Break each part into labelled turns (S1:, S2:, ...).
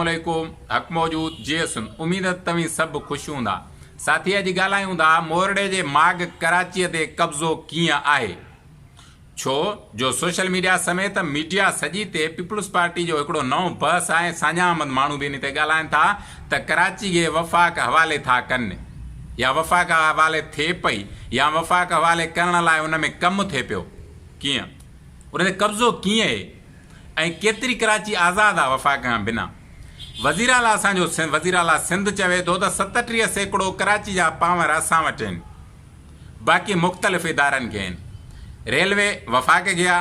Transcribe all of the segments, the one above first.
S1: عليڪم حق موجود جي سنڌ اميد ته توهين سڀ خوش هوندا ساٿي اڄ ڳالهايون ٿا مورڙي جي ماڳ ڪراچي تي قبضو ڪيئن آهي ڇو جو سوشل ميڊيا سميت ميڊيا سڄي تي پيپلز پارٽي جو هڪڙو نئون بحث آهي ساڃاهه مند ماڻهو به ان تي ڳالهائن ٿا ته ڪراچي کي وفاق حوالي ٿا ڪن يا وفاق حوالي ٿئي پئي يا وفاق حوالي ڪرڻ لاء ان ۾ ڪم ٿئي پيو ڪيئن ان تي قبضو ڪيئن اهي ۽ ڪيتري ڪراچي آزاد آ وفاق کان بنا. وزيراعليٰ اسان جو وزيراعليٰ سنڌ چوي ٿو ته 37% ڪراچي جا پاور اسان وٽ آهن باقي مختلف ادارن کي آهن. ريلوي وفاق کي آ،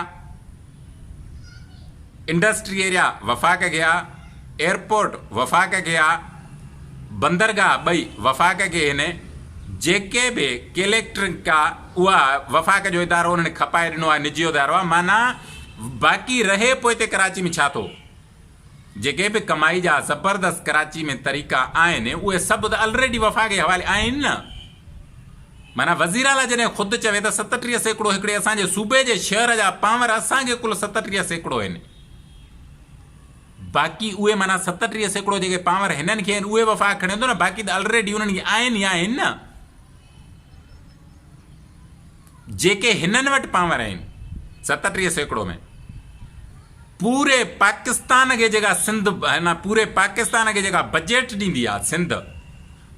S1: انڊسٽري ايريا وفاق کي آ، ايئرپورٽ وفاق کي آ، بندرگاهه ٻئي وفاق کي آهن، جيڪي به ڪيليڪٽرڪ آ اها وفاق جو ادارو انهن کپائي ڏنو آهي نجي ادارو آ معنيٰ باقي رهي پوئتي ڪراچي ۾ ڇا ٿو؟ جيڪي به ڪمائي جا زبردست ڪراچي ۾ طريقا آهن اهي سڀ ته الريڊي وفاق جي حوالي آهن نه. معنيٰ وزيراعليٰ جڏهن خود چوي ته 37% هڪڙي اسان جي صوبي جي شهر جا پانور اسان کي ڪل 37% آهن باقي اهي معنيٰ 37% جيڪي پانور هنن کي آهن اهي وفاق کڻي ٿو نه باقي ته الريڊي انهن کي آهن ئي آهن نه. جيڪي هنن وٽ پاور آهن 37% ۾ پوري پاڪستان کي جيڪا سنڌ هن پوري پاڪستان کي جيڪا بجيٽ ڏيندي آهي سنڌ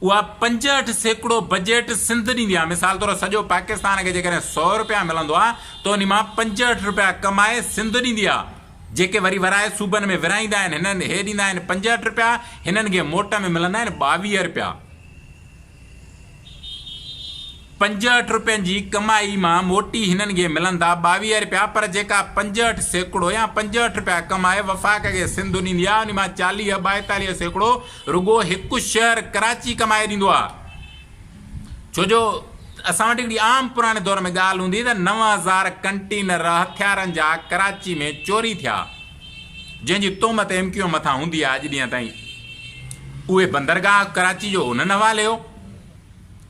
S1: اها 65% بجيٽ سنڌ ڏيندي آهي مثال طور سڄو پاڪستان کي جيڪڏهن 100 روپيا ملندو آهي ته ان مان 65 روپيا ڪمائي سنڌ ڏيندي آهي جيڪي وري ورائي صوبن ۾ ورهائيندا آهن هنن هي ڏيندا آهن 65 روپيا هنن کي موٽ ۾ ملندا آهن 22 روپيا 65 روپين جي ڪمائي مان موٽي هنن کي ملندا 22 روپيا پر جيڪا 65% يا 65 روپيا ڪمائي وفاق کي سنڌ ڏيندي آهي ان مان 40 42% رڳو هڪ شهر ڪراچي ڪمائي ڏيندو آهي ڇو جو اسان وٽ هڪڙي عام پراڻي دور ۾ ڳالهه هوندي ته 9000 ڪنٽينر هٿيارن جا ڪراچي ۾ چوري ٿيا جنهن جي تهمت ايم ڪيو ايم مٿان هوندي آهي اڄ ڏينهن تائين اهي بندرگاهه ڪراچي جو انهن حوالي هو،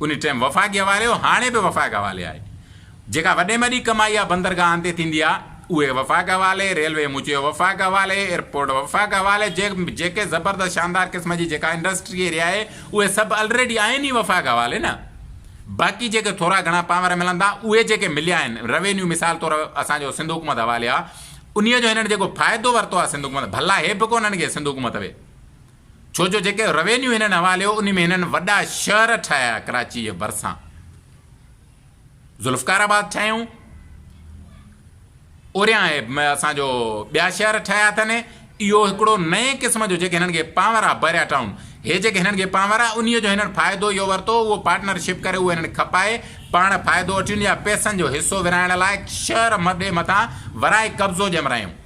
S1: ان ٽائيم وفاقي حوالي هو، هاڻي به وفاق حوالي آهي. جيڪا وڏي ۾ وڏي ڪمائي آ بندرگاهن تي ٿيندي آ، اهي وفاق حوالي، ريلوي مون چيو وفاق حوالي، ايئرپورٽ وفاق حوالي، جيڪي زبردست شاندار قسم جي جيڪا انڊسٽري ايريا آهي، اهي سڀ الريڊي آهن ئي وفاق حوالي نه. باقي جيڪي ٿورا گهڻا پاور ملن ٿا، اهي جيڪي مليا آهن، روينيو مثال طور اسان جو سنڌ حڪومت حوالي آ، انهيء جو هنن جيڪو فائدو ورتو آ سنڌ حڪومت، ڀلا هي به ڪونه هنن کي سنڌ حڪومت وي. ڇو جو جيڪي روينيو هنن حوالي هو انهي ۾ هنن وڏا شهر ٺاهيا ڪراچي جي ڀرسان ذوالفقار آباد ٺاهيائون اوريان اسان جو ٻيا شهر ٺاهيا اٿن اهو هڪڙو نئين قسم جو جيڪي هنن کي پاور آ بحريا ٽائون هي جيڪي هنن کي پاور آ انهي جو هنن فائدو اهو ورتو اهو پارٽنرشپ ڪري اهو هنن کپائي پاڻ فائدو وٺيون يا پئسن جو حصو ورهائڻ لاء شهر مڏي مٿان ورائي قبضو ڄمرايون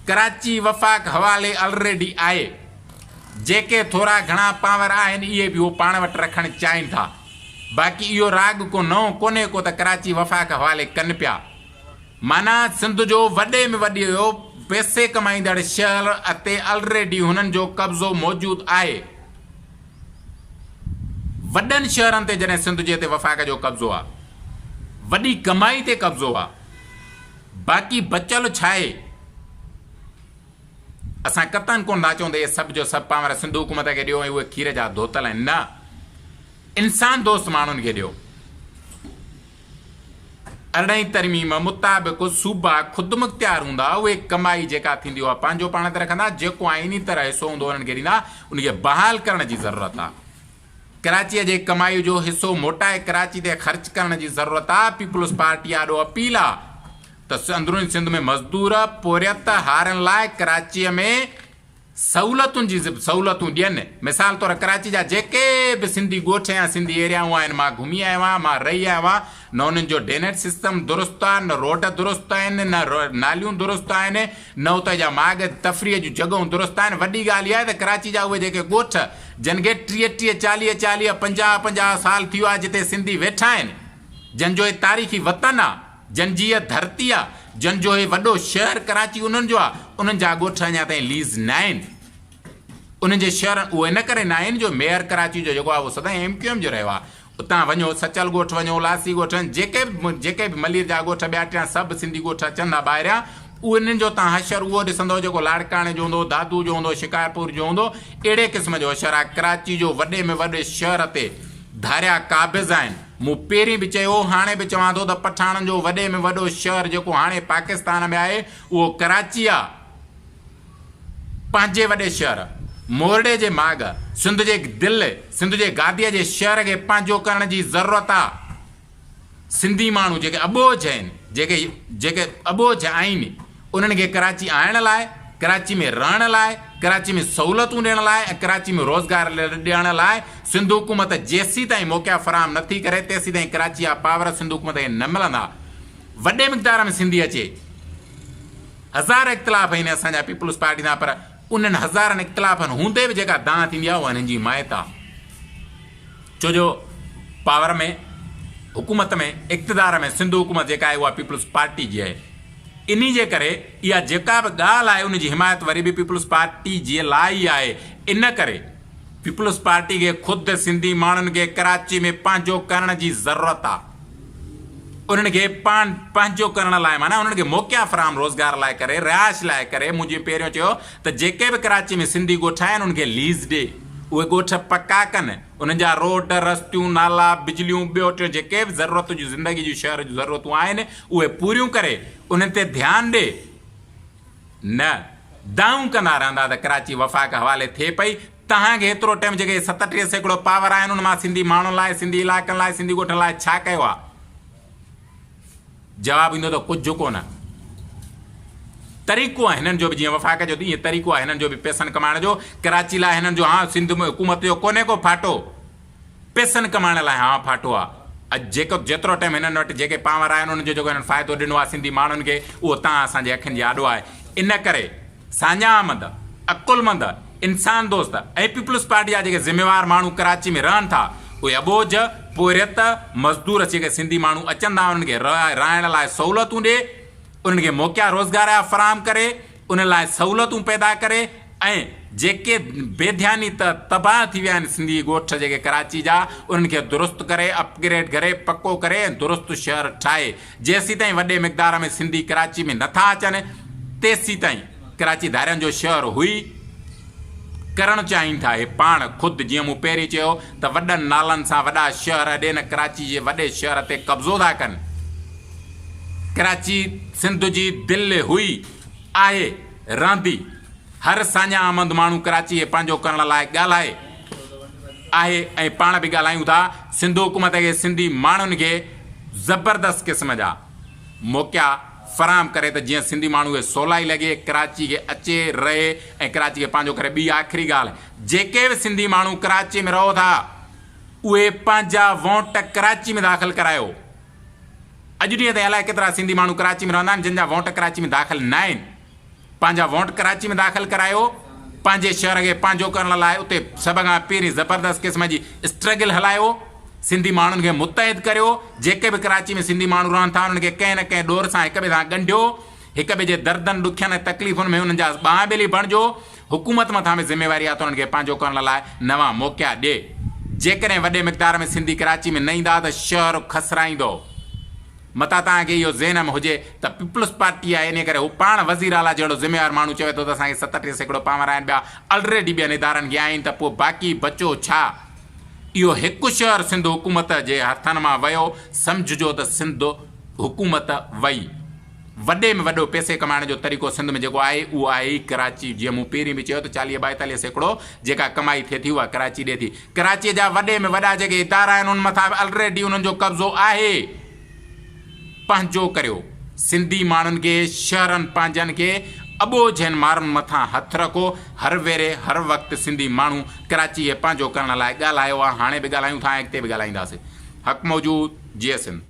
S1: ڪراچي وفاق حوالي الريڊي آهي، جيڪي ٿورا گهڻا پاور آهن اهي به هو پاڻ وٽ رکڻ چاهين ٿا، باقي اهو راڳ ڪو نئون ڪونهي ڪو ته ڪراچي وفاق حوالي ڪن پيا. معنيٰ سنڌ جو وڏي ۾ وڏيو پئسي ڪمائيندڙ شهر اتي الريڊي هنن جو قبضو موجود آهي. وڏن شهرن تي جڏهن سنڌ جي تي وفاق جو قبضو آهي، وڏي ڪمائي تي قبضو آهي. باقي بچيل ڇاهي؟ اسان قطعاً ڪونه ٿا چئون ته اهي سڀ جو سڀ پانور سنڌ حڪومت کي ڏيو ۽ اهي کير جا ڌوتل آهن. نه، انسان دوست ماڻهن کي ڏيو. ارڙهين ترميم مطابق صوبا خودمختيار هوندا، اهي ڪمائي جيڪا ٿيندي اها پنهنجو پاڻ تي رکندا، جيڪو آئيني طرح حصو هوندو انهن کي ڏيندا، ان کي بحال ڪرڻ جي ضرورت آهي. ڪراچيء جي ڪمائي جو حصو موٽائي ڪراچي تي خرچ ڪرڻ جي ضرورت آ، پيپلز پارٽي آڏو اپيل آ ته اندروني سنڌ ۾ مزدور، پورهيت، هارين لاء ڪراچيء ۾ سهولتن جي سهولتون ڏين، مثال طور ڪراچي جا جيڪي به سنڌي ڳوٺ يا سنڌي ايريائون آهن مان گهمي آيو آهيان، مان رهي آيو آهيان، نه انهن جو ڊرينيج سسٽم درست آ، نه روڊ درست آهن، نه ناليون درست آهن، نه اتي جا ماڳ تفريح جون جڳهون درست آهن، وڏي ڳالهه اها آهي ته ڪراچي جا اهي جيڪي ڳوٺ جن کي ٽيهه ٽيهه، چاليهه چاليهه، پنجاهه پنجاهه سال ٿي ويو آهي جتي سنڌي ويٺا آهن، جن جو هي تاريخي وطن آ، جن جي هيء ڌرتي آ، جن جو هي وڏو شهر ڪراچي انهن جو آ، انهن جا ڳوٺ اڃا تائين ليز ناهن. انهن جي شهرن اهو ان ڪري ناهن جو ميئر ڪراچي جو جيڪو آ اهو سدائين ايم ڪيو ايم جو رهيو آ. اتان وڃو سچل ڳوٺ وڃو لاسي ڳوٺ وڃو جيڪي به جيڪي به ملير جا ڳوٺ ٻيا ٽيان سڀ سنڌي ڳوٺ اچن ٿا ٻاهريان انهن جو توهان حشر اهو ڏسندؤ جيڪو لاڙڪاڻي جو هوندو، دادو جو هوندو، شڪارپور جو هوندو، اهڙي قسم جو حشر آهي. ڪراچي جو وڏي ۾ وڏي شهر تي ڌاريا قابض آهن. مون پهرين به چيو هو، هاڻي به چوان ٿو ته پٺاڻن جو وڏي ۾ وڏو شهر جيڪو هاڻي پاڪستان ۾ آهي، اهو ڪراچي آهي. پنهنجي وڏي شهر، مورڙي جي ماڳ، سنڌ جي دل، سنڌ جي گاديء جي شهر کي پنهنجو ڪرڻ جي ضرورت آ. سنڌي ماڻهو جيڪي اٻوجهه آهن، جيڪي جيڪي اٻوجهه آهن، انهن کي ڪراچي آڻڻ لاء، ڪراچي ۾ رهڻ لاء، ڪراچي ۾ سهولتون ڏيڻ لاء ۽ ڪراچي ۾ روزگار ڏيڻ لاء سنڌ حڪومت جيسيتائين موقعا فراهم نه ٿي ڪري، تيسيتائين ڪراچي جا پاور سنڌ حڪومت کي نه ملندا. وڏي مقدار ۾ سنڌي اچي. هزار اختلاف آهن اسان جا پيپلز پارٽي سان پر انهن هزارن اختلافن هوندي به جيڪا دانهن ٿيندي آهي اها هنن جي حمايت آهي ڇو جو پاور ۾ حڪومت ۾ اقتدار ۾ سنڌ حڪومت جيڪا آهي اها پيپلز پارٽي جي آهي انهي جي ڪري اها جيڪا به ڳالهه آهي ان جي حمايت وري به پيپلز پارٽي جي لاء ئي آهي ان ڪري پيپلز پارٽي کي خود سنڌي ماڻهن کي ڪراچي ۾ پنهنجو ڪرڻ جي ضرورت آهي. انهن کي پاڻ پنهنجو ڪرڻ لاء معنيٰ انهن کي موقعا فراهم روزگار لاء ڪري، رهائش لاء ڪري، مون جيئن پهريون چيو ته جيڪي به ڪراچي ۾ سنڌي ڳوٺ آهن انهن کي ليز ڏي، اهي ڳوٺ پڪا ڪن، انهن جا روڊ، رستيون، نالا، بجليون، ٻيو ٽيون جيڪي به ضرورت جون زندگي جون شهر جون ضرورتون آهن اهي پوريون ڪري انهن تي ڌيان ڏي. نه دانهون ڪندا رهندا ته ڪراچي وفاق حوالي ٿئي پئي، توهان کي ايترو ٽيم جيڪي 37% پاور آهن ان مان سنڌي ماڻهن لاء، سنڌي علائقن لاء، سنڌي ڳوٺن لاء ڇا ڪيو آهي؟ جواب ايندو ته ڪجهه ڪونه. طريقو آهي هنن جو به جيئن وفاق جو تيئن طريقو آهي هنن جو به پئسن ڪمائڻ جو، ڪراچي لاء هنن جو هان سنڌ ۾ حڪومت جو ڪونهي ڪو ڦاٽو. پئسن ڪمائڻ لاء هانء ڦاٽو آ. اڄ جيڪو جيترو ٽيم هنن وٽ جيڪي پانور آهن انهن جو جيڪو هنن فائدو ڏنو آ سنڌي ماڻهن کي اهو تان اسان جي اکين جي آڏو آهي. ان ڪري ساڃاهه مند، عقلمند، انسان دوست ۽ پيپلز پارٽي جا جيڪي ذميوار ماڻهو ڪراچي ۾ رهن ٿا اهي اٻوجهه، پورهيت، مزدور جيڪي سنڌي ماڻهو اچن ٿا انهن کي رهائڻ لاء سهولتون ڏي، انهن کي موقعا روزگار جا فراهم ڪري، انهن لاء سهولتون پيدا ڪري ۽ جيڪي بي ڌياني ته تباهه ٿي ويا آهن سنڌي ڳوٺ جيڪي ڪراچي جا انهن کي درست ڪري اپگريڊ ڪري پڪو ڪري ۽ درست شهر ٺاهي جيسيتائين وڏي مقدار ۾ سنڌي ڪراچي ۾ نٿا اچن تيسيتائين ڪراچي ڌارين جو شهر هئي ڪرڻ چاهين ٿا هي پاڻ خود جيئن مون پهرين چيو ته وڏن نالن سان وڏا شهر اڏي نه ڪراچي جي وڏي شهر تي قبضو ٿا ڪن. ڪراچي سنڌ جي دل هئي، آهي، رهندي. هر ساڃاهه مند ماڻهو ڪراچي کي پنهنجو ڪرڻ لاء ڳالهائي آهي ۽ پاڻ به ڳالهايون ٿا. سنڌ حڪومت کي سنڌي ماڻهن کي زبردست قسم جا موقعا فراهم ڪري ته جيئن سنڌي ماڻهو کي سولائي لڳي ڪراچي کي اچي، رهي ۽ ڪراچي کي پنهنجو ڪري. ٻي آخري ڳالهه جيڪي به سنڌي ماڻهو ڪراچي ۾ رهو ٿا اهي پنهنجا وونٽ ڪراچي ۾ داخل ڪرايو. اڄ ڏينهن تائين الائي ڪيترا سنڌي ماڻهو ڪراچي ۾ رهندا آهن جن جا وونٽ ڪراچي ۾ داخل ناهن. پنهنجا وونٽ ڪراچي ۾ داخل ڪرايو، پنهنجي شهر کي پنهنجو ڪرڻ لاء اتي سڀ کان پهرين زبردست قسم جي اسٽرگل هلايو، سنڌي ماڻهن کي متحد ڪريو، جيڪي به ڪراچي ۾ سنڌي ماڻهو رهن ٿا انهن کي ڪنهن نه ڪنهن ڏور سان هڪ ٻئي سان ڳنڍيو، هڪ ٻئي جي دردن، ڏکين ۽ تڪليفن ۾ انهن جا ٻانهن ٻيلي بڻجو، حڪومت مٿان به ذميواري آهي ته انهن کي پنهنجو ڪرڻ لاء نوان موقعا ڏئي. جيڪڏهن وڏي مقدار ۾ سنڌي ڪراچي ۾ نه ايندا ته شهر کسرائيندو. متان توهان کي اهو ذهن ۾ هجي ته پيپلز پارٽي آهي انهي ڪري هو پاڻ وزير اعليٰ جهڙو ذميوار ماڻهو چوي ٿو ته اسان کي 37% پاور آهن ٻيا الريڊي ٻين ادارن کي آهن ته پوء باقي بچو ڇا؟ اهو هڪ شهر سنڌ حڪومت جي هٿن مان ويو سمجهجو ته سنڌ حڪومت وئي. وڏي ۾ وڏو پئسي ڪمائڻ جو طريقو سنڌ ۾ جيڪو آهي اهو آهي ئي ڪراچي. جيئن مون پهرين به چيو ته 40 42% جيڪا ڪمائي ٿئي ٿي اها ڪراچي ڏي ٿي. ڪراچيء جا وڏي ۾ وڏا جيڪي ادارا آهن انهن مٿان به الريڊي انهن جو قبضو آهي. پنهنجو ڪريو. سنڌي ماڻهن کي شهرن پنهنجن کي اٻوجهن مارن مٿان هٿ رکو. هر ويري هر وقت سنڌي ماڻهو ڪراچي کي پنهنجو ڪرڻ لاء ڳالهايو آهي هاڻي به ڳالهايون ٿا ۽ اڳتي به ڳالهائينداسين. حق موجود. جيئي سنڌ.